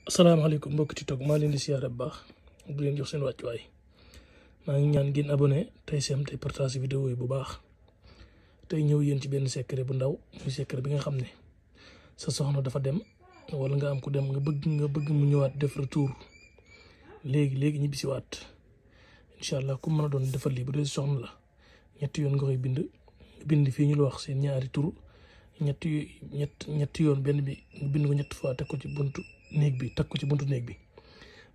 asalaamaaleykum mbokk TikTok maa leen di siyaare bu baax di leen jox seen wàccuwaay maa ngi ñaan ngeen abonné tey sem tey partage vidéo yi bu baax tey ñëw yéen ci benn secret bu ndaw muy secret bi nga xam ne sa soxna dafa dem wala nga am ku dem nga bëgg mu ñëwaat def retour léegi ñibbisiwaat incha allah ku mën a doon defal lii bu dee soxna la ñetti yoon nga koy bind fii ñu la wax seen ñaari tur ñetti yoon benn bi nga bind ko ñett fois teg ko ci buntu néeg bi teg ko ci buntu néeg bi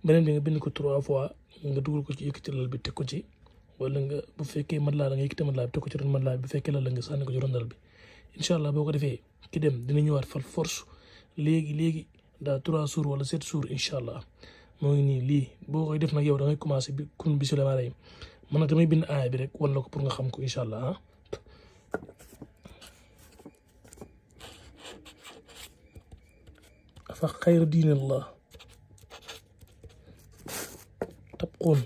beneen bi nga bind ko 3 fois nga dugal ko ci yëkkati lal bi teg ko ci wala nga bu fekkee matelas la nga yëkkati matelas bi teg ko ci ron matelas bi bu fekkee lal la nga sànni ko ci ron lal bi incha allah boo ko defee ki dem dina ñëwaat fal force léegi daa 3 jours wala 7 jours incha allah moo ngi nii lii boo koy def nag yow da ngay commencé bi kun bi suleymaan yi man nag damay bind aaya bi rek wan la ko pour nga xam ko incha allah afa xayra diinillah tabquun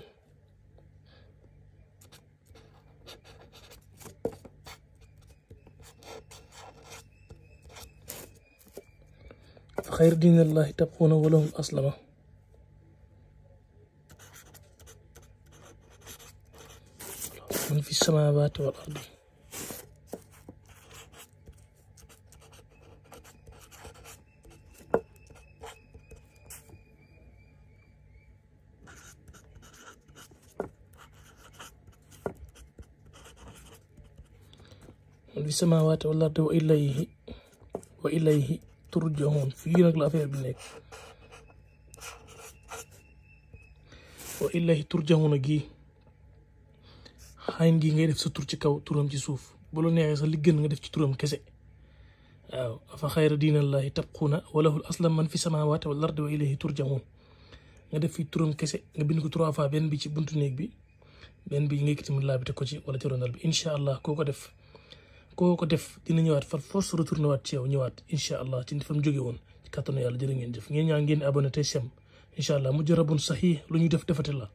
afa xayra diinillahi tabquuna wa lahu aslama man fi samaawaati wal ardi fi samaawaati wal ardi wa ilayhi turjaxuun fii nag la affaire bi nekk wa ilayhi turjaxuun gi xayn gi ngay def sa tur ci kaw turam ci suuf bu la neexee sax li gën nga def ci turam kese waaw afa xayra diinallahi tabquuna wa lahul aslam man fi samaawaati wal ardi wa ilayhi turjaxuun nga def fi turam kese nga bind ko 3 fois benn bi ci buntu néeg bi benn bi nga yëkkati laa bi teg ko ci wala ci ronal bi incha allah koo ko def dina ñëwaat far force retourné waat ci yow ñëwaat incha allah ci fa mu jóge woon ci kàttanu yàlla jërë ngeen jëf ngeen ñaan ngeen abonné tey sem incha allah mu jarabun saxiix lu ñu def defati la